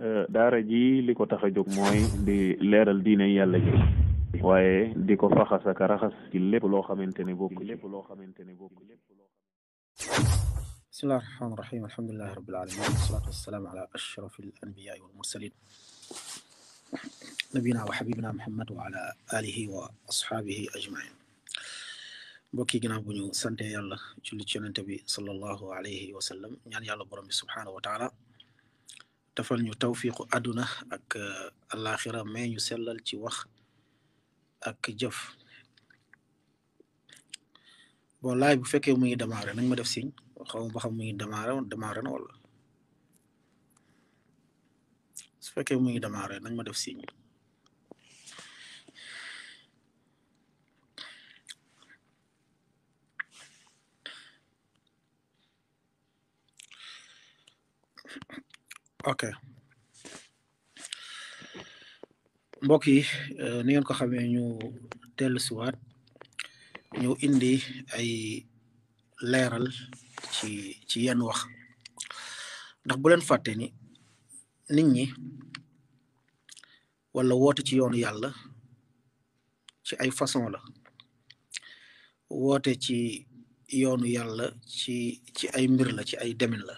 daara ji li ko tax a jóg mooy di leeral diine yàlla ji waaye di ko faxas ak raxas ci lépp loo xamante ne bokk بسم الله الرحمن الرحيم الحمد لله رب العالمين والصلاة والسلام على أشرف الأنبياء والمرسلين نبينا وحبيبنا محمد وعلى آله وأصحابه أجمعين mbokk yi ginnaaw bu ñu sante yàlla julli ci yonente bi sallallahu alayhi wa sallam ñaan yàlla borom bi subhaanahu wa taala defal ñu tawfiqu àdduna ak alaxira mais ñu sellal ci wax ak jëf bon laay bu fekkee mu ngi démarré nañ ma def signe xaw ma ba xam mu ngi démarré na wala su fekkee mu ngi démarré nañ ma def signe ok mbokk yi ni ngeen ko xamee ñu dellu siwaat ñu indi ay leeral ci yenn wax ndax bu leen fàtte ni nit ñi wala woote ci yoonu yàlla ci ay façon la woote ci yoonu yàlla ci ay mbir la ci ay demin la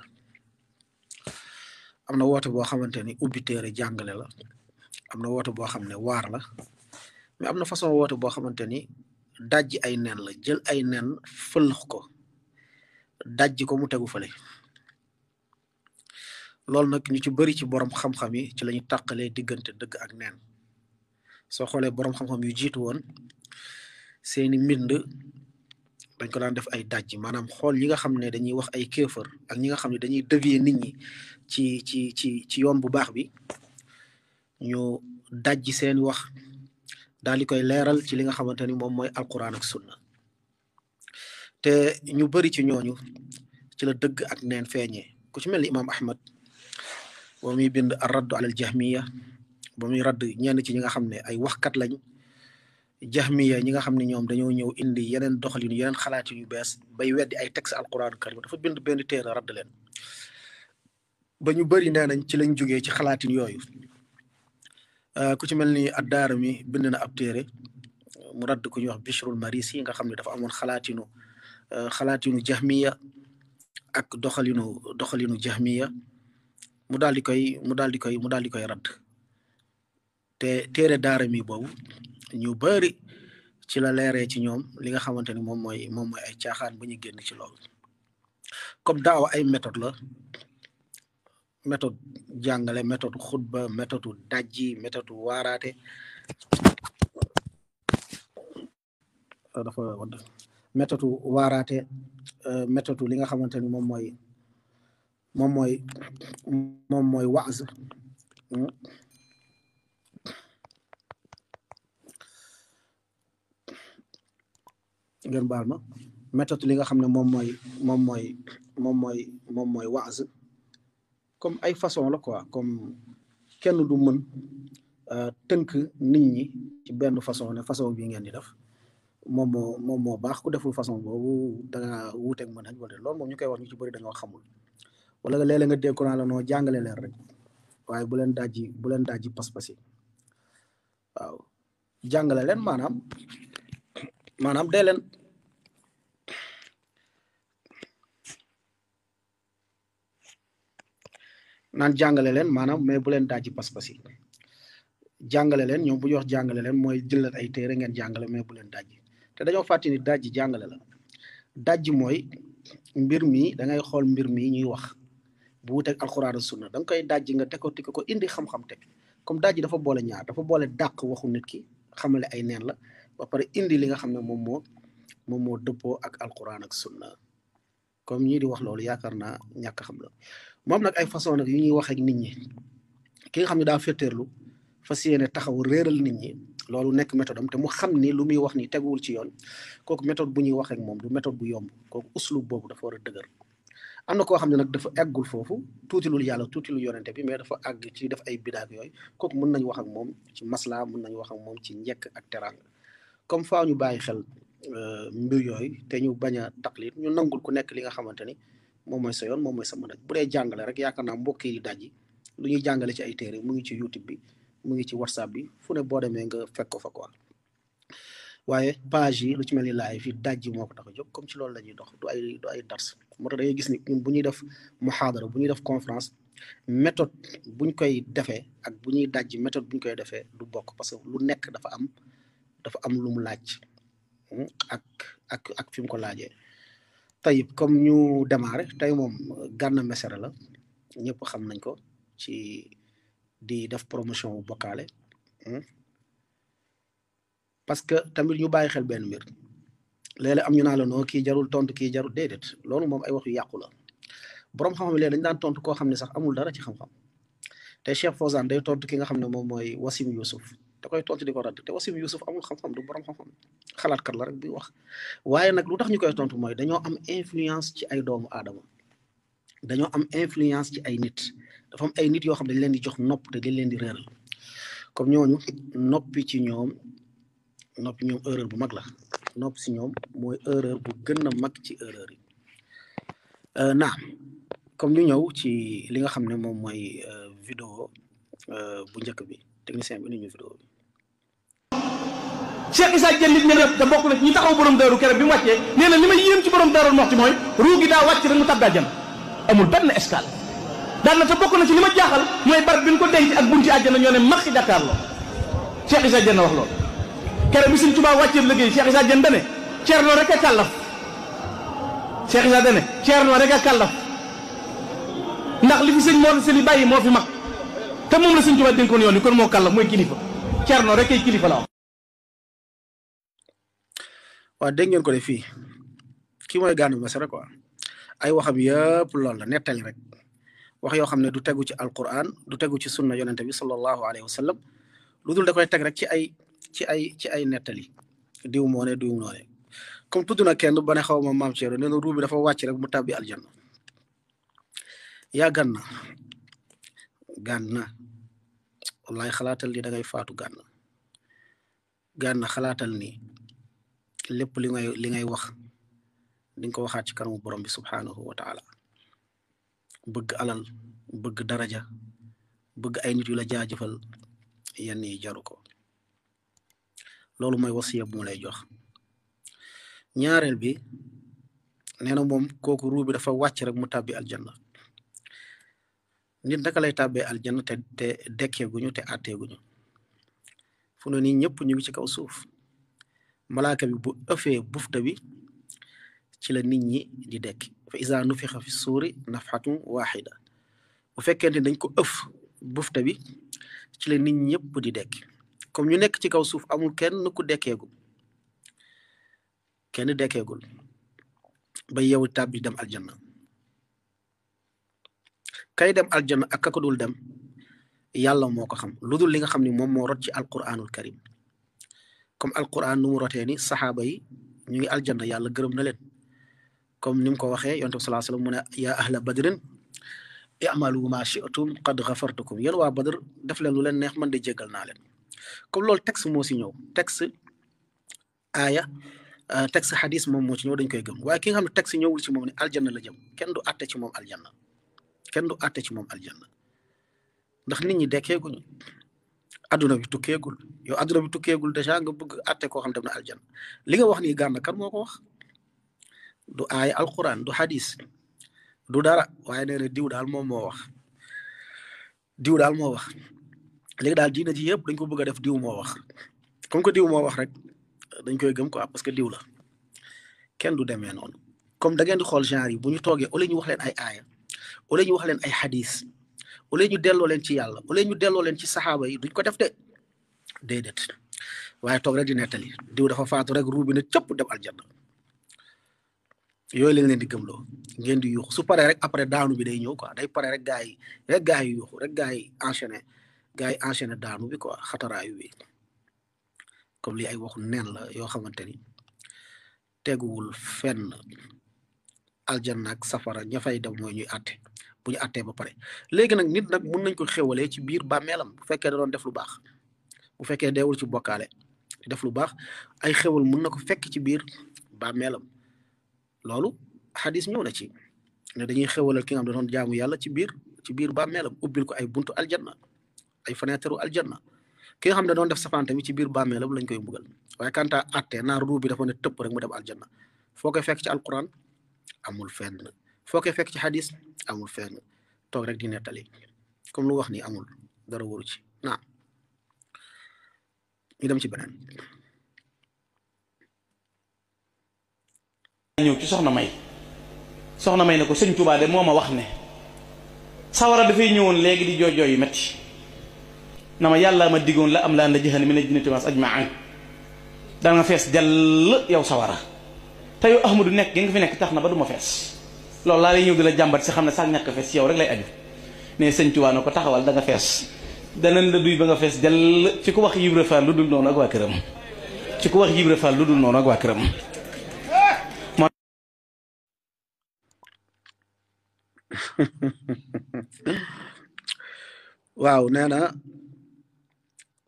am na woote boo xamante ni ubbi téere jàngale la am na woote boo xam ne waar la mais am na façon woote boo xamante ni dajji ay nen la jël ay nen fëlx ko dajji ko mu tegu fële loolu nag ñu ci bëri ci borom xam-xam yi ci la ñu tàqalee diggante dëgg ak nen soo xoolee borom xam-xam yu jiitu woon seeni mbind dañ ko daan def ay dajji maanaam xool ñi nga xam ne dañuy wax ay kéefër ak ñi nga xam ne dañuy dévier nit ñi ci yoon bu baax bi ñu dajji seen wax daal di koy leeral ci li nga xamante ni moom mooy alquran ak sunna te ñu bëri ci ñooñu ci la dëgg ak neen feeñee ku ci mel ni imaam Ahmad ba muy bind ar raddu alal jahmiya ba muy radd ñenn ci ñi nga xam ne ay waxkat lañ jahmiya ñi nga xam ne ñoom dañoo ñëw indi yeneen doxalin yeneen xalaatin yu bees bay weddi ay texte alquran karim dafa bind benn téere radd leen ba ñu bëri nee nañ ci lañ jógee ci xalaatin yooyu ku ci mel ni ad-Daarimi bind na ab téere mu radd ku ñuy wax Bishrul Marisi nga xam ne dafa amoon xalaatinu jahmiya ak doxalinu jahmiya mu daal di koy radd te téere Daarimi boobu ñu bëri ci la leeree ci ñoom li nga xamante ni moom mooy ay caaxaan ba ñu génn ci loolu comme daawa ay méthode la méthode jàngale méthode xutba méthode dajji méthode waaraate dafa wadd méthode waaraate méthode li nga xamante ni moom mooy waaz ngeen baal ma méthode li nga xam ne moom mooy waaz comme ay façon la quoi comme kenn du mën tënk nit ñi ci benn façon ne façon bii ngeen di def moom moo baax ku deful façon boobu danga wuuteeg mën nañ wala loolu moom ñu koy wax ñu ci bëri dañoo xamul wala nga léeg-léeg nga dégg ko naa la noo jàngale leen rek waaye bu leen dajji pas-pas yi waaw jàngale leen maanaam dee leen naan jàngale leen maanaam mais bu leen dajji pas-pas yi jàngale leen ñoom bu ñu wax jàngale leen mooy jël leen ay téere ngeen jàngale mais bu leen dajji te dañoo fàtte ni dajji jàngale la dajji mooy mbir mi da ngay xool mbir mi ñuy wax bu wuteeg alxuraan sunna da nga koy dajji nga décortiquer ko indi xam-xam teg comme dajji dafa boole ñaar dafa boole dàq waxu nit ki xamale ay neen la ba pare indi li nga xam ne moom moo dëppoo ak alxuraan ak sunna comme ñii di wax loolu yaakaar naa ñàkk xam la moom nag ay façon nag yu ñuy wax ak nit ñi ki nga xam ne daa féeteerlu fas yéene taxaw réeral nit ñi loolu nekk méthode am te mu xam ni lu muy wax ni teguwul ci yoon kooku méthode bu ñuy wax ak moom du méthode bu yomb kooku uslub boobu dafa war a dëgër am na koo xam ne nag dafa eggul foofu tuutilul yàlla tuutilul yonente bi mais dafa àgg ci def ay bidaak yooyu kooku mën nañ wax ak moom ci masla mën nañ wax ak moom ci njekk ak teraanga comme faaw ñu bàyyi xel mbir yooyu te ñu bañ a taqlid ñu nangul ku nekk li nga xamante ni moom mooy sa yoon moom mooy sa mën a bu dee jàngale rek yaakaar naa mbokk yi dajji lu ñuy jàngale ci ay téere mu ngi ci YouTube bi mu ngi ci WhatsApp bi fu ne boo demee nga fekk ko fa quoi waaye page yi lu ci mel ni live yi dajji moo ko tax a jóg comme ci loolu la ñuy dox du ay dars moo tax da ngay gis ni ñun bu ñuy def muhaadara bu ñuy def conférence méthode buñ koy defee ak bu ñuy dajji méthode buñ koy defee du bokk parce que lu nekk dafa am lu mu laaj ak fi mu ko laajee tey comme ñu démarré tey moom Gana Messere la ñëpp xam nañ ko ci di def promotion bu bokkaale parce que tamit ñu bàyyi xel benn mbir léeg-léeg am ñu naa la noo kii jarul tontu kii jarul déedéet loolu moom ay wax yu yàqu la boroom xam-xam léegi dañ daan tontu koo xam ne sax amul dara ci xam-xam te Cheikh Fawzan day tontu ki nga xam ne moom mooy Wasim Youssouf da koy tontu di ko radd te Wasim Youssouf amul xam-xam du boroom xam-xam xalaatkat la rek buy wax waaye nag lu tax ñu koy tontu mooy dañoo am influence ci ay doomu aadama dañoo am influence ci ay nit dafa am ay nit yoo xam dañ leen di jox nopp te dañ leen di réeral comme ñooñu noppi ñoom erreur bu mag la nopp si ñoom mooy erreur bu gën a mag ci erreur yi naam comme ñu ñëw ci li nga xam ne moom mooy vidéo bu njëkk bi technicien bi ni ñu vidéo bi Cheikh Issa Diène nit ñi da bokk na ñi taxaw borom daaru keroog bi mu wàccee nee na li may yéem ci borom daaru Muxti mooy ruu gi daa wàcc rek mu tàbbi àjjana amul benn escale daan na te bokk na ci li ma jaaxal mooy barab bi ñu ko denc ak bunti àjjana ñoo ne maxi jàkkaarloo Cheikh Issa Diène wax loolu keroog bi Sëñ Tuubaa wàccee liggéey Cheikh Issa Diène dane Ceerno rek a kàllaf Cheikh Issa dane Ceerno rek a kàllaf ndax li fi sëñ moo sëli bàyyi moo fi mag te moom la Sëñ Tuubaa dénkoon yoon ni kon moo kàllaf mooy kilifa Ceerno rek ay kilifa la wax waaw dégg ngeen ko de fii kii mooy Gana Messere quoi ay waxam yëpp loolu la nettali rek wax yoo xam ne du tegu ci alquran du tegu ci sunna yonente bi sallallahu alayhi wa sallam lu dul da koy teg rek ci ay nettali diw moo ne diw noo ne comme tudd na kenn ba ne xaw ma maam Thierno nee na ruu bi dafa wàcc rek mu tàbbi aljanna yaa Gana wallahi xalaatal ni da ngay faatu Gana xalaatal ni lépp li ngay wax di nga ko waxaat ci kanamu borom bi subhanahu wa taala bëgg alal bëgg daraja bëgg ay nit yu la jaajëfal yenn yi jaru ko loolu mooy wasiya bu mu lay jox ñaareel bi nee na moom kooku ruu bi dafa wàcc rek mu tàbbi aljanna nit naka lay tàbbee aljanna te dekkeeguñu te àtteeguñu fu ne nii ñëpp ñu ngi ci kaw suuf malaaka bi bu ëffee bufta bi ci la nit ñi di dekki fa iza nufixa fi suuri nafhatun waxida bu fekkente dañ ko ëff bufta bi ci la nit ñëpp di dekki comme ñu nekk ci kaw suuf amul kenn ku dekkeegul ba yow tàbbi dem aljanna kay dem aljanna ak ka dul dem yàlla moo ko xam lu dul li nga xam ni moom moo rot ci alquranul karim comme alquran nu mu rotee ni saxaaba yi ñu ngi aljanna yàlla gërëm na leen comme ni mu ko waxee yonent bi sallallahu alayhi wasallam mu ne yaa ahla badrin i'malu ma shi'tum qad ghafartukum yéen waa badr def leen lu leen neex man de jéggal naa leen comme loolu texte moo si ñëw texte aaya texte xadis moom moo ci ñëw dañ koy gëm waaye ki nga xam ne texte ñëwul ci moom ne aljanna la jëm kenn du àtte ci moom aljanna ndax nit ñi dekkeeguñu adduna bi tukkeegul yow adduna bi tukkeegul dèjà nga bëgg àtte koo xam dem na aljanna li nga wax nii Gana kan moo ko wax du aaya alquran du xadis du dara waaye nee na diw daal moo wax léegi daal diina ji yëpp dañ ko bëgg a def diw moo wax comme que diw moo wax rek dañ koy gëm quoi parce que diw la kenn du demee noonu comme da ngeen di xool genre yi bu ñu toogee au lieu ñu wax leen ay aaya au lieu ñu wax leen ay xadis au lieu ñu delloo leen ci yàlla au lieu ñu delloo leen ci saxaaba yi duñ ko def de déedéet waaye toog rek di nettali diw dafa faatu rek ruu bi ne cëpp dem aljanna yooyu lañ leen di gëmloo ngeen di yuuxu su paree rek après daanu bi day ñëw quoi day pare rek gaa yi yuuxu rek gaa yi enchaîné daanu bi quoi xataraayu bi comme lii ay waxu neen la yoo xamante ni teguwul fenn aljanna ak safara ña fay dem mooy ñuy àtte bu ñu àttee ba pare léegi nag nit nag mun nañ ko xewalee ci biir bàmmeelam bu fekkee da doon def lu baax bu fekkee deewul ci bokkaale di def lu baax ay xewal mun na ko fekk ci biir bàmmeelam loolu xadis ñëw na ci ne dañuy xewalal ki nga xam da doon jaamu yàlla ci biir ci biir bàmmeelam ubbil ko ay buntu aljanna ay fenêtre aljanna ki nga xam ne doon def safaan tamit ci biir bàmmeelam lañ koy mbugal waaye kanta atte naar ruu bi dafa ne tëpp rek mu dem aljanna foo koy fekk ci alquran amul fenn foo koy fekk ci hadis amul fenn toog rek di nettali comme lu wax ni amul dara wóoru ci naam ñu dem ci beneen ñëw ci soxna may ne ko sëñ Tuubaa de moo ma wax ne sawara dafay ñëwoon léegi di jooy yu metti na ma yàlla ma diggoon la am laa na jëxan mi ne jinnati waas ajmaan da nga fees dell yow sawara te yow Ahmadu nekk gi nga fi nekk tax na ba du ma fees loolu laa lay ñëw di la jàmbat si xam ne sax ñàkk fees yow rek lay aju ne sëñ Tuubaa na ko taxawal da nga fees danañ la duy ba nga fees dell ci ku wax Ibra Fall lu dul noonu ak waa këram ci ku wax Ibra Fall lu dul noonu ak waa këram waaw nee na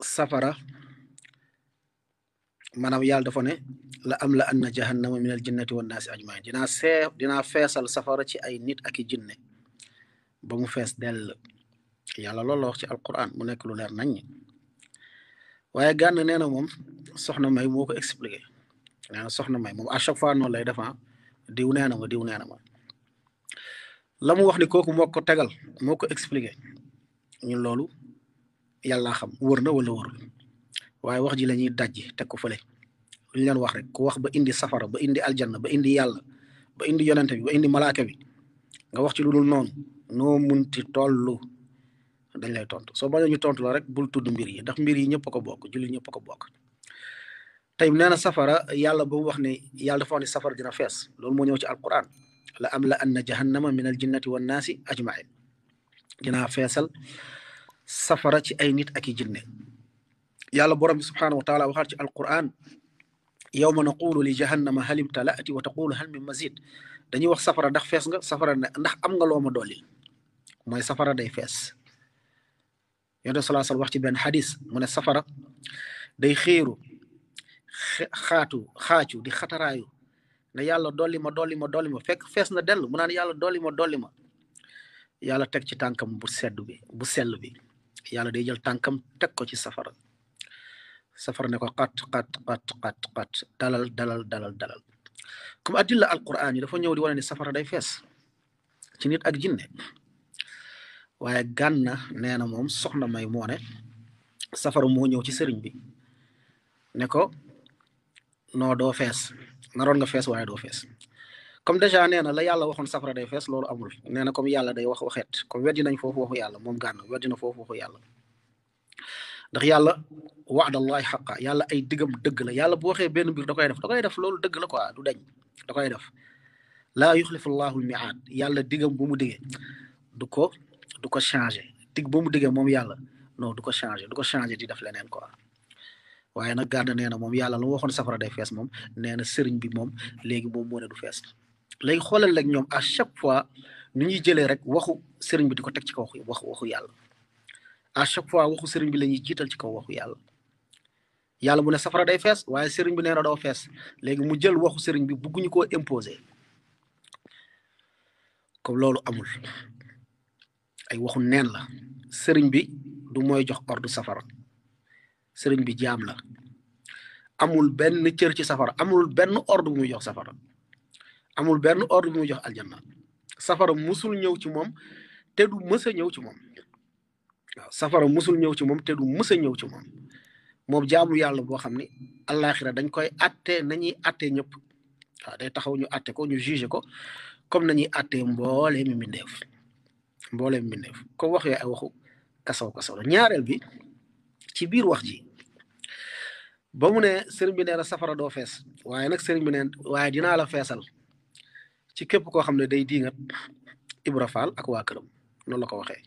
safara maanaam yàlla dafa ne la am la anna jahannama min al jinnati wan naasi ajmain dinaa feesal safara ci ay nit ak i jinne ba mu fees dell yàlla loolu la wax ci alquran mu nekk lu leer nañ waaye gànn nee na moom soxna may moo ko expliqué nee na soxna may moom à chaque fois noonu lay defa diw nee na ma la mu wax ni kooku moo ko tegal moo ko expliqué ñun loolu yàlla xam wër na wala wërul waaye wax ji la ñuy dajji teg ko fële lu ñu leen wax rek ku wax ba indi safara ba indi aljanna ba indi yàlla ba indi yonente bi ba indi malaaka bi nga wax ci lu dul noonu noo munti tollu dañ lay tontu soo bañoo ñu tontu la rek bul tudd mbir yi ndax mbir yi ñëpp a ko bokk julli ñëpp a ko bokk tey nee na safara yàlla ba mu wax ne yàlla dafa wax ne safara dina fees loolu moo ñëw ci alquran la am la anna jahannama min al jinnati wan naasi ajmain dinaa feesal safara ci ay nit ak i jinne yàlla borom bi subhanahu wa taala waxaat ci alquran yawma naqulu li jahannama hal imtala'ti wa taqulu hal min mazid dañuy wax safara ndax fees nga safara ne ndax am nga loo ma dolli mooy safara day fees yonent sallallahu alayhi wasallam wax ci benn xadis mu ne safara day xéeru xaacu di xataraayu ne yàlla dolli ma fekk fees na dell mu naan yàlla dolli ma yàlla teg ci tànkam bu sell bi yàlla day jël tànkam teg ko ci safara ne ko xat dalal comme adilla alquran yi dafa ñëw di wane ni safara day fees ci nit ak jinne waaye gànna nee na moom soxna may moo ne safara moo ñëw ci sëriñ bi ne ko noo doo fees naroon nga fees waaye doo fees comme déjà nee na la yàlla waxoon safara day fees loolu amul nee na comme yàlla day wax waxeet comme weddi nañ foofu waxu yàlla moom gànna weddi na foofu waxu yàlla ndax yàlla wa'dallahi xaqa yàlla ay diggam dëgg la yàlla bu waxee benn mbir da koy def loolu dëgg la quoi du dañ da koy def laa yuxlifu llahu l-mi'aad yàlla diggam bu mu diggee du ko changé digg bu mu diggee moom yàlla non du ko changé di def leneen quoi waaye nag gànna nee na moom yàlla lu waxoon safara day fees moom nee na sëriñ bi moom léegi moom moo ne du fees léegi xoolal rek ñoom à chaque fois nu ñuy jëlee rek waxu sëriñ bi di ko teg ci kaw waxu yàlla à chaque fois waxu sëriñ bi la ñuy jiital ci kaw waxu yàlla mu ne safara day fees waaye sëriñ bi nee na doo fees léegi mu jël waxu sëriñ bi bugguñu koo imposer comme loolu amul ay waxu neen la sëriñ bi du mooy jox ordre safara sëriñ bi jaam la amul benn cër ci safara amul benn ordre bu muy jox safara amul benn ordre bu muy jox aljanna safara musul ñëw ci moom te du mës a ñëw ci moom waaw safara musul ñëw ci moom te du mës a ñëw ci moom jaamu yàlla boo xam ne àllaaxira dañ koy atte nañuy atte ñëpp waaw day taxaw ñu atte ko ñu juge ko comme nañuy atte mbooleem mbindeef ko wax yooyu ay waxu kasaw la ñaareel bi ci biir wax ji ba mu ne sëriñ bi nee na safara doo fees waaye nag sëriñ bi neen waaye dinaa la feesal ci képp koo xam ne day diingat Ibra Fall ak waa këram noonu la ko waxee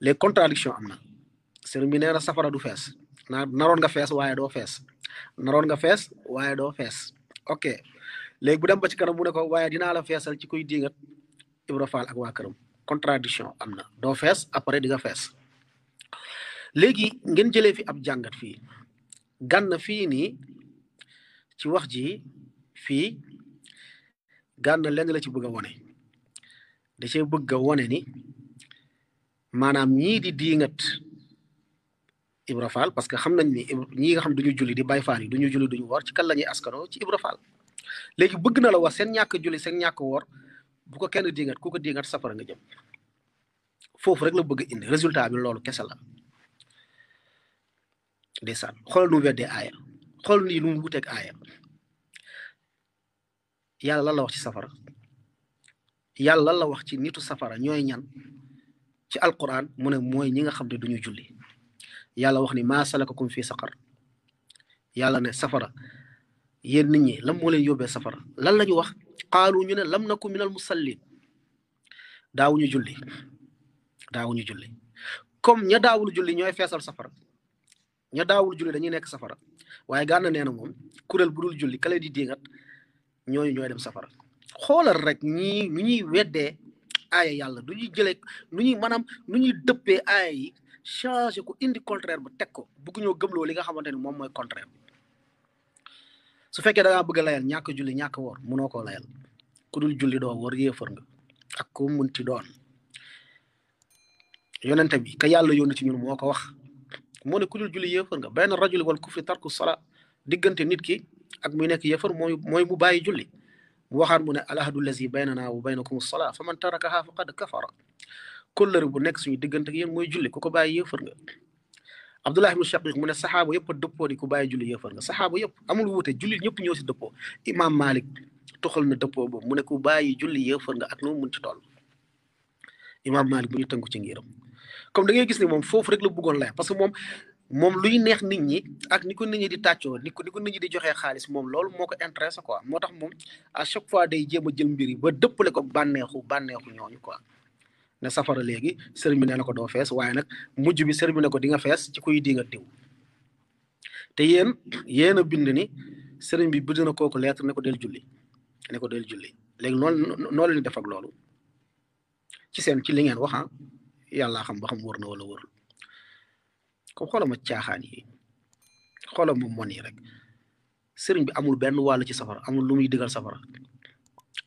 les contradictions am na sëriñ bi nee na safara du fees naroon nga fees waaye doo fees ok léegi bu dem ba ci kanam mu ne ko waaye dinaa la feesal ci kuy diingat Ibra Fall ak waa këram contradiction am na doo fees après di nga fees léegi ngeen jëlee fi ab jàngat fii gànn fii nii ci wax ji fii gànn lenn la ci bëgg a wone da cee bëgg a wone ni maanaam ñii di diingat Ibra Fall parce que xam nañ ni ñii nga xam duñu julli di Baay Faal yi duñu julli duñu woor ci kan la ñuy askanoo ci Ibra Fall léegi bëgg na la wax seen ñàkk julli seen ñàkk woor bu ko kenn diingat ku ko diingat safara nga jëm foofu rek la bëgg indi résultat bi loolu kese la ndeysaan xool nu weddee aaya xool nii lu mu wuteeg aaya yàlla lan la wax ci safara yàlla lan la wax ci nitu safara ñooy ñan ci alquran mu ne mooy ñi nga xam ne duñu julli yàlla wax ni maa salakakum fii saqar yàlla ne safara yéen nit ñi lan moo leen yóbbee safara lan la ñu wax qaalu ñu ne lam naku minal musallin daawuñu julli comme ña daawul julli ñooy feesal safara ña daawul julli dañuy nekk safara waaye Gana nee na moom kuréel bu dul julli kale di diingat ñooñu ñooy dem safara xoolal rek ñii nu ñuy weddee aaya yàlla du ñuy jëlee nu ñuy maanaam nu ñuy dëppee aaya yi changé ko indi contraire bu teg ko bëgg ñoo gëmloo li nga xamante ni moom mooy contraire bi su fekkee da ngaa bëgg a layal ñàkk julli ñàkk woor mënoo koo layal ku dul julli doo woor yéefar nga ak ku munti doon yonente bi ka yàlla yónni ci ñun moo ko wax moo ne ku dul julli yéefar nga bayna rajuli wal kufri tarku sala diggante nit ki ak muy nekk yéefar mooy mu bàyyi julli mu waxaat mu ne al ahdu allazi baynana wa baynakum salaa fa man tarakaha faqad kafara kóllëre bu nekk suñu diggante ak yéen mooy julli ku ko bàyyi yéefar nga Abdullah ibn Shaqiq mu ne saxaaba yëpp a dëppoo di ku bàyyi julli yéefar nga saxaaba yëpp amul wuute julli ñëpp ñoo si dëppoo imam Malik toxal na dëppoo boobu mu ne ku bàyyi julli yéefar nga ak nu mun ci toll imam Malik bu ñu tënku ci ngiram comme da ngay gis ne moom foofu rek la bëggoon lay parce que moom luy neex nit ñi ak ni ko nit ñi di tàccoo ni ko nit ñi di joxee xaalis moom loolu moo ko intéressé quoi moo tax moom à chaque fois day jéem a jël mbir yi ba dëppale ko bànneexu ñooñu quoi ne safara léegi sëriñ bi nee na ko doo fees waaye nag mujj bi sëriñ bi ne ko di nga fees ci kuy di nga diw te yéen a bind ni sëriñ bi bind na kooku lettre ne ko del julli léegi noonu leen def ak loolu ci li ngeen wax yàllaa xam ba xam wër na wala wërul comme xoolal ma caaxaan yi xoolal ma mon yi rek sëriñ bi amul benn wàll ci safara amul lu muy digal safara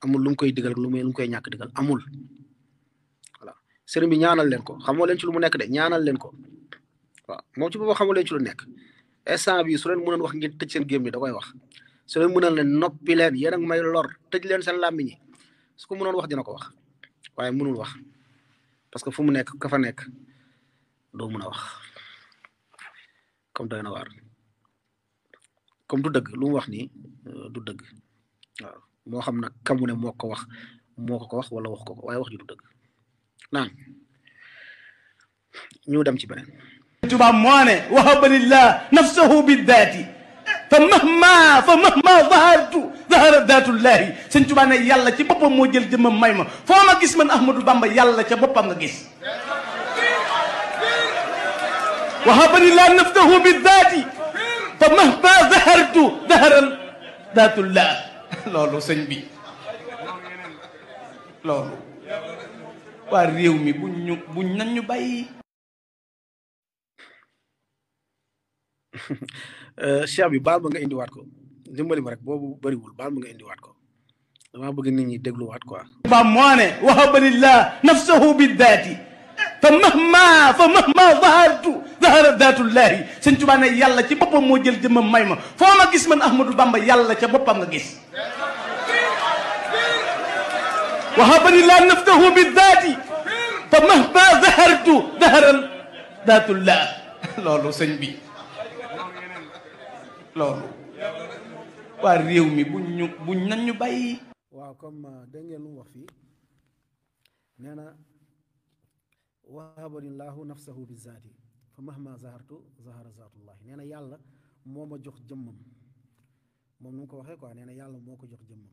amul lu mu koy digal lu mu koy ñàkk digal amul voilà sëriñ bi ñaanal leen ko xamoo leen ci lu mu nekk de ñaanal leen ko waaw moom ci boppam xamoo leen ci lu nekk instant bi su leen mënoon wax ngeen tëj seen gémm yi da koy wax su leen mënoon leen noppi leen yéen ak may lor tëj leen seen làmmiñ yi su ko mënoon wax dina ko wax waaye mënul wax parce que fu mu nekk ka fa nekk doo mën a wax comme doy na waar comme du dëgg lu mu wax nii du dëgg waaw moo xam nag kamu ne moo ko wax wala wax ko waaye wax ji du dëgg naan ñu dem ci beneen tubaab moo ne wahabanillah nafsahu biddaati fa mahma zahartu zahara daatullahi sëñ Tuubaa ne yàlla ci boppam moo jël jëmmam may ma foo ma gis man Ahmadou Bamba yàlla ca boppam nga gis wahabanillah nafsahu biddaati fa mahma zahartu zahara daatullah loolu sëñ bi loolu waa réew mi buñ nan ñu bàyyi cheikh bi baal ma nga indiwaat ko dimbali ma rek boobu bëriwul baal ma nga indiwaat ko dama bëgg nit ñi dégluwaat quoi ba moo ne wahabanillah nafsahu biddaati fa mahma zahartu zahara daatullahi sëñ Tuubaa ne yàlla ci boppam moo jël jëmmam may ma foo ma gis man Ahmadou Bamba yàlla ca boppam nga gis wahabanillah nafsahu biddaati fa mahma zahartu zahara daatullah loolu sëñ bi loolu waa réew mi buñ nan ñu bàyyi waaw comme dégg ngeen lu mu wax fii nee na wahabanillahu nafsahu bi zaati fa mahma zahartu zahara zaatullahi nee na yàlla moo ma jox jëmmam moom nu mu ko waxee quoi nee na yàlla moo ko jox jëmmam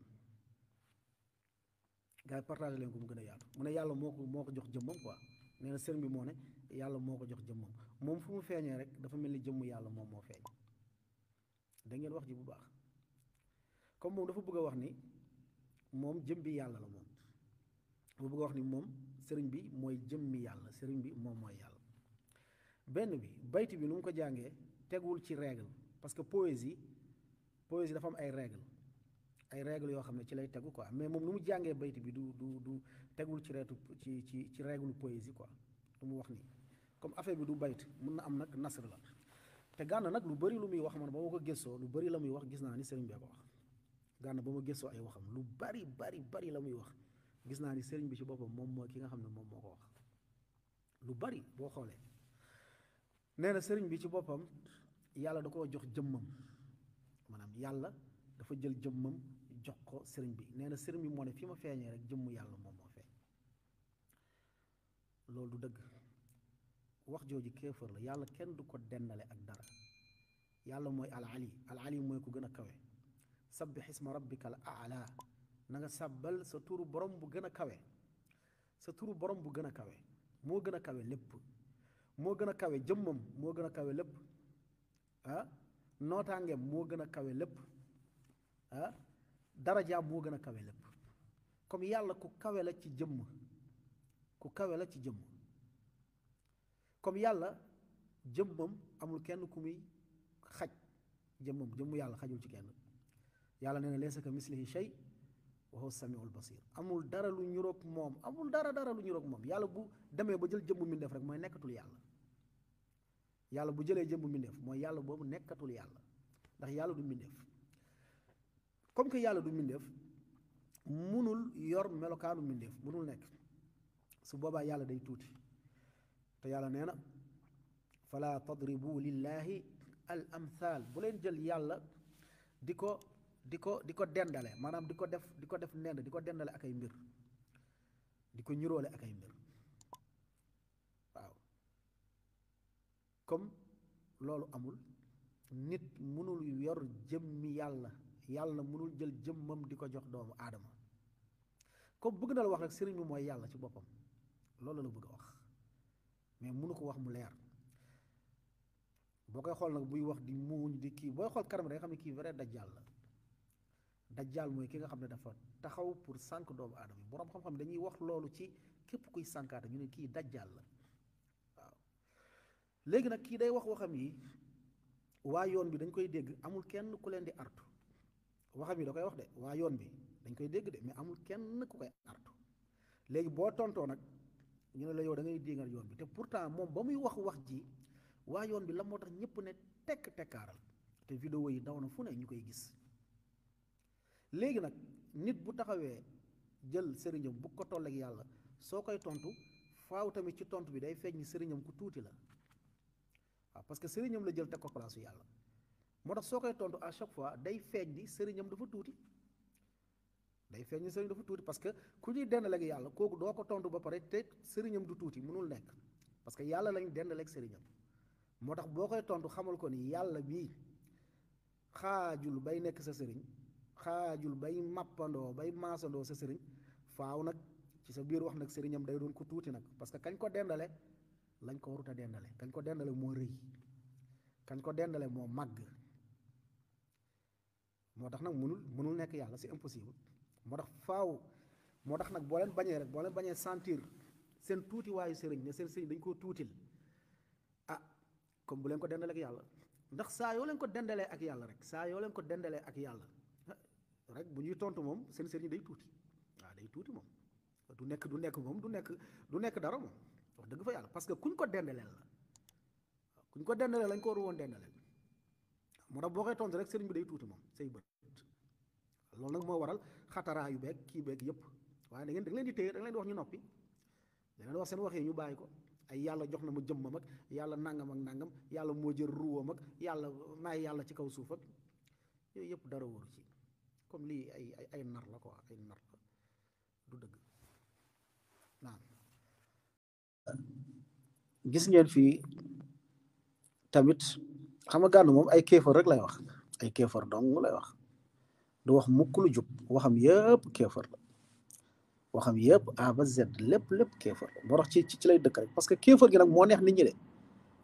gars yi partagé leen ko mu gën a yaatu mu ne yàlla moo ko jox jëmmam quoi nee na sëriñ bi moo ne yàlla moo ko jox jëmmam moom fu mu feeñee rek dafa mel ni jëmm yàlla moom moo feeñ da ngeen wax ji bu baax comme moom dafa bëgg a wax ni moom jëm bi yàlla la moom dafa bëgg a wax ni moom sëriñ bi mooy jëmmi yàlla sëriñ bi moom mooy yàlla benn bi bayti bi nu mu ko jàngee tegul ci règle parce que poésie dafa am ay règle yoo xam ne ci lay tegu quoi mais moom nu mu jàngee bayti bi du tegul ci reetu ci règle poésie quoi lu mu wax nii comme affaire bi du bayt mun na am nag nasr la te Gana nag lu bëri lu muy wax man ba ma ko gëstoo lu bëri la muy wax gis naa ni sëriñ bee ko wax Gana ba ma gëstoo ay waxam lu bari la muy wax gis naa ni sëriñ bi ci boppam moom mooy ki nga xam ne moom moo ko wax lu bari boo xoolee nee na sëriñ bi ci boppam yàlla da koo jox jëmmam maanaam yàlla dafa jël jëmmam jox ko sëriñ bi nee na sëriñ bi moo ne fi ma feeñee rek jëmmu yàlla moom moo feeñ loolu du dëgg wax jooju kéefër la yàlla kenn du ko dendale ak dara yàlla mooy al ali mooy ku gën a kawe sabbih isma rabbika al a'la na nga sàbbal sa turu borom bu gën a kawe sa turu borom bu gën a kawe moo gën a kawe lépp moo gën a kawe jëmmam moo gën a kawe lépp ah nootaangeem moo gën a kawe lépp ah darajaam moo gën a kawe lépp comme yàlla ku kawe la ci jëmm ku kawe la ci jëmm comme yàlla jëmmam amul kenn ku muy xaj jëmm yàlla xajul ci kenn yàlla nee na laysa ka mislihi shay wa huwa samiul basir amul dara lu ñuroog moom amul dara lu ñuroog moom yàlla bu demee ba jël jëmm mbindeef rek mooy nekkatul yàlla bu jëlee jëmm mbindeef mooy yàlla boobu nekkatul yàlla ndax yàlla du mbindeef comme que yàlla du mbindeef munul yor melokaanu mbindeef munul nekk su boobaa yàlla day tuuti te yàlla nee na fala tadribu lillahi al amthal bu leen jël yàlla di ko dendale maanaam di ko def nend di ko dendale ak ay mbir di ko ñuróole ak ay mbir waaw comme loolu amul nit mënul yor jëmmi yàlla mënul jël jëmmam di ko jox doomu aadama comme bëgg na la wax rek sëriñ bi mooy yàlla ci boppam loolu la bëgg a wax mais mënu ko wax mu leer boo koy xool nag buy wax di muuñ di kii booy xool kanam da nga xam ne kii vrai dajjal la dajjal mooy ki nga xam ne dafa taxaw pour sànq doomu aadama yi boroom xam-xam dañuy wax loolu ci képp kuy sànkaate ñu ne kii dajjal la waaw léegi nag kii day wax waxam yi waa yoon bi dañ koy dégg amul kenn ku leen di artu waxam yi da koy wax de waa yoon bi dañ koy dégg de mais amul kenn ku koy artu léegi boo tontoo nag ñu ne la yow da ngay déngal yoon bi te pourtant moom ba muy wax ji waa yoon bi la moo tax ñëpp ne tekkaaral te vidéo yi daw na fu ne ñu koy gis léegi nag nit bu taxawee jël sëriñam bu ko tolleeg yàlla soo koy tontu faaw tamit ci tontu bi day feeñ ni sëriñam ku tuuti la waaw parce que sëriñam la jël teg ko place yàlla moo tax soo koy tontu à chaque fois day feeñ ni sëriñam dafa tuuti parce que ku ñuy dendaleeg yàlla kooku doo ko tontu ba pare te sëriñam du tuuti mënul nekk parce que yàlla lañ dendaleeg sëriñam moo tax boo koy tontu xamal ko ni yàlla bii xaajul bay nekk sa sëriñ xaajul bay mappandoo bay maasandoo sa sëriñ faaw nag ci sa biir wax nag sëriñam day doon ko tuuti nag parce que kañ ko dendale lañ ko warut a dendale kañ ko dendale moo rëy kañ ko dendale moo màgg moo tax nag mënul nekk yàlla c'est impossible moo tax faaw moo tax nag boo leen bañee sentir seen tuuti waayu sëriñ ne seen sëriñ dañ koo tuutil ah comme bu leen ko dendalee ak yàlla ndax saa yoo leen ko dendalee ak yàlla rek bu ñuy tontu moom seen sëriñ day tuuti waaw day tuuti moom du nekk dara moom wax dëgg fa yàlla parce que kuñ ko dendaleel la kuñ ko dendalee lañ ko waru woon dendaleel moo tax boo koy tontu rek sëriñ bi day tuuti moom say bët loolu nag moo waral xataraa yu beeg kii beeg yëpp waaye da ngeen di téye da ngeen di wax ñu noppi da ngeen di wax seen wax yi ñu bàyyi ko ay yàlla jox na ma jëmmam ak yàlla nangam ak nangam yàlla moo jël ruwam ak yàlla maay yàlla ci kaw suuf ak yooyu yëpp dara wóoru ci comme lii ay nar la quoi ay nar la du dëgg naam gis ngeen fii tamit xam nga Gana moom ay kéefar rek lay wax ay kéefar dong lay wax du wax mukk lu jub waxam yëpp kéefar la waxam yëpp A ba Z lépp kéefar la moo tax ci lay dëkk rek parce que kéefar gi nag moo neex nit ñi de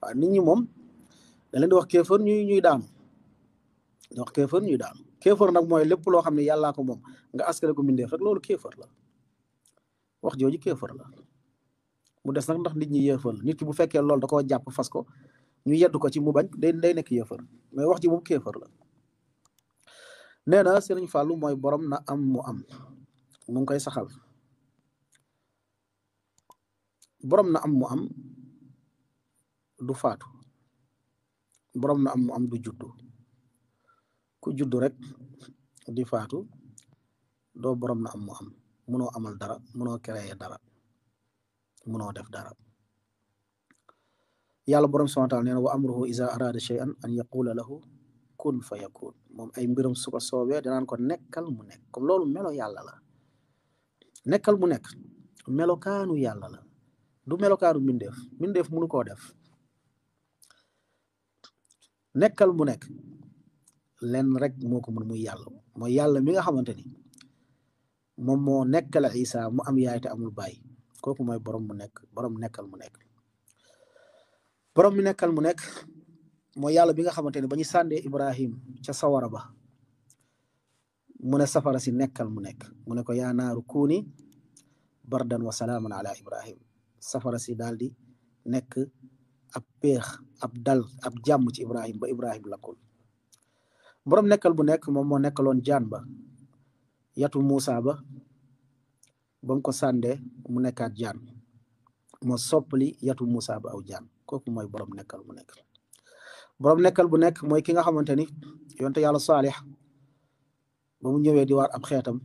waaw nit ñi moom da leen di wax kéefar ñuy daanu di wax kéefar ñuy daanu kéefar nag mooy lépp loo xam ne yàllaa ko moom nga askale ko mbindeef rek loolu kéefar la wax jooju kéefar la mu des nag ndax nit ñi yéefar la nit ki bu fekkee loolu da koo jàpp fas ko ñu yedd ko ci mu bañ day nekk yéefar mais wax ji moom kéefar la nee na Sëriñ Fàllu mooy borom na am mu am mu ngi koy saxal borom na am mu am du faatu borom na am mu am du juddu ku juddu rek di faatu doo borom na am mu am munoo amal dara munoo créer dara munoo def dara yàlla borom subhanahu wa ta'ala nee na wa amruhu iza arada shay'an an yaqula lahu kun fa yakun moom ay mbiram su ko soobee danaan ko nekkal mu nekk comme loolu melo yàlla la nekkal mu nekk melokaanu yàlla la du melokaanu mbindeef munu koo def nekkal mu nekk lenn rek moo ko mën muy yàlla mooy yàlla mi nga xamante ni moom moo nekkal Isa mu am yaay te amul baay kooku mooy borom mu nekk borom nekkal mu nekk borom mi nekkal mu nekk mooy yàlla bi nga xamante ni ba ñu sàndee Ibrahim ca sawara ba mu ne safara si nekkal mu nekk mu ne ko yaa naaru kuuni bardan wa salaaman ala Ibrahim safara si daal di nekk ab péex ab dal ab jàmm ci Ibrahim ba Ibrahim lakkul borom nekkal bu nekk moom moo nekkaloon jaan ba yatu Muusa ba mu ko sàndee mu nekkaat jaan moo soppali yatu Muusa ba aw jaan kooku mooy borom nekkal bu nekk borom nekkal bu nekk mooy ki nga xamante ni yonte yàlla Saalix ba mu ñëwee di waar ab xeetam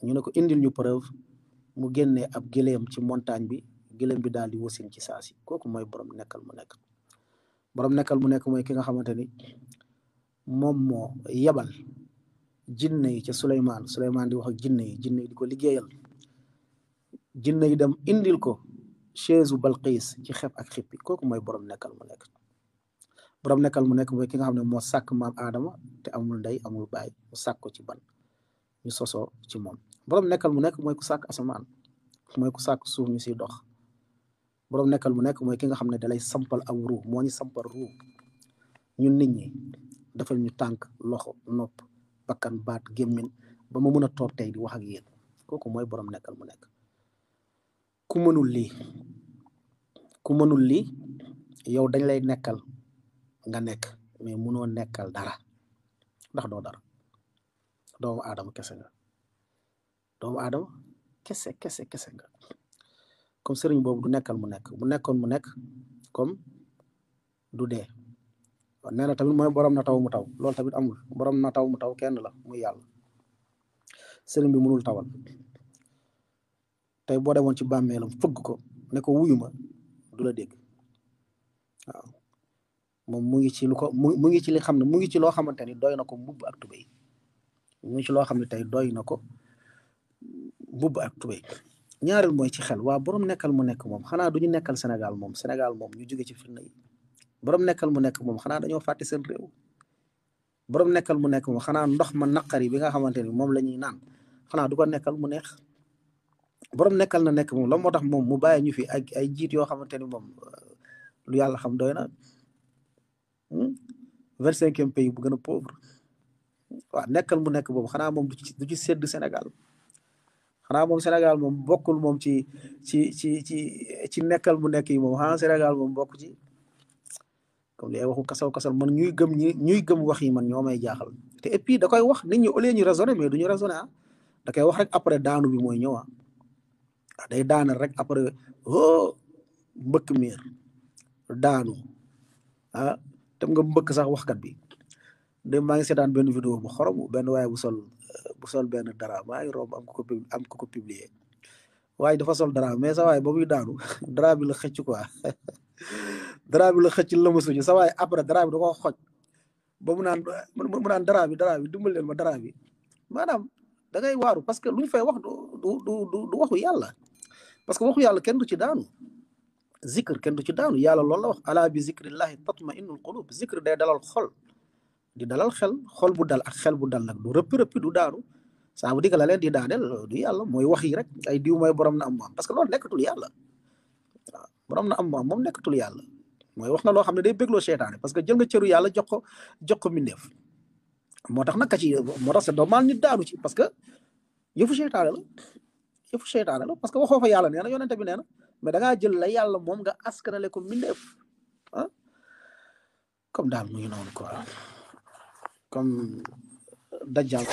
ñu ne ko indil ñu preuve mu génnee ab gëléem ci montagne bi gëléem bi daal di wasin ci saasi kooku mooy borom nekkal mu nekk borom nekkal mu nekk mooy ki nga xamante ni moom moo yebal jinne yi ca Suleymaan di wax ak jinne yi di ko liggéeyal jinne yi dem indil ko chaise Balqiis ci xef ak xippi kooku mooy borom nekkal mu nekk borom nekkal mu nekk mooy ki nga xam ne moo sàkk maam Aadama te amul ndey amul baay mu sàkk ko ci ban ñu sosoo ci moom borom nekkal mu nekk mooy ku sàkk asamaan mooy ku sàkk suuf ñu siy dox borom nekkal mu nekk mooy ki nga xam ne dalay sampal aw ruu moo ñu sampal ruu ñun nit ñi defal ñu tànk loxo nopp bakkan baat gémmin ba ma mën a toog tey di wax ak yéen kooku mooy borom nekkal mu nekk ku mënul lii yow dañ lay nekkal nga nekk mais munoo nekkal dara ndax doo dara doomu aadama kese nga doomu aadama kese nga comme sëriñ boobu du nekkal mu nekk bu nekkoon mu nekk comme du dee waaw nee na tamit mooy borom na taw mu taw loolu tamit amul borom na taw mu taw kenn la muy yàlla sëriñ bi mënul tawal tey boo demoon ci bàmmeelam fëgg ko ne ko wuyu ma du la dégg waaw moom mu ngi ci lu ko mu ngi ci li xam ne mu ngi ci loo xamante ni doy na ko mbubb ak tubéy mu ngi ci loo xam ne tey doy na ko mbubb ak tubéy ñaareel mooy ci xel waa borom nekkal mu nekk moom xanaa du ñu nekkal Sénégal moom ñu jóge ci fitna yi borom nekkal mu nekk moom xanaa dañoo fàtte seen réew borom nekkal mu nekk moom xanaa ndox ma naqari bi nga xamante ni moom la ñuy naan xanaa du ko nekkal mu neex borom nekkal na nekk moom la moo tax moom mu bàyyi ñu fi ak ay jiit yoo xamante ni moom lu yàlla xam doy na 25e pays bu gën a pauvre waaw nekkal mu nekk boobu xanaa moom du ci sédd Sénégal xanaa moom Sénégal moom bokkul moom ci nekkal mu nekk yi moom xanaa Sénégal moom bokk ci comme li ay waxu kasal man ñuy gëm wax yi man ñoo may jaaxal te et puis da koy wax nit ñi au lieu ñu raisonné mais duñu raisonné da koy wax rek après daanu bi mooy ñëw day daanal rek après mbëkk miir daanu tam nga mbëkk sax waxkat bi de maa ngi seetaan benn vidéo bu xorom benn waaye bu sol benn dara maa ngi romb am ko publier waaye dafa sol dara mais sa waaye ba muy daanu dara bi la xëcc quoi dara bi la xëcc lëmasu ji sa waaye après dara bi da ko xoj ba mu naan dara bi dimbal leen ma dara bi maanaam da ngay waaru parce que lu ñu fay wax du waxu yàlla parce que waxu yàlla kenn du ci daanu zikr kenn du ci daanu yàlla loolu la wax ala bi zikrillahi tatma innul qulub zikr day dalal xol di dalal xol bu dal ak xel bu dal nag du rëppi du daanu saa bu digga la leen di daaneel du yàlla mooy wax yi rek ay diw mooy borom na am mu am parce que loolu nekkatul yàlla waaw borom na am mu am moom nekkatul yàlla mooy wax na loo xam ne day bégloo seytaane parce que jël nga cëru yàlla jox ko mbindeef moo tax nag moo tax c'est normal nit daanu ci parce que yëfu seytaane la parce que waxoo fa yàlla nee na yonente bi nee na mais da ngaa jël la yàlla moom nga askanale ko mbindeef comme daal mu ngi noonu quoi comme dajjal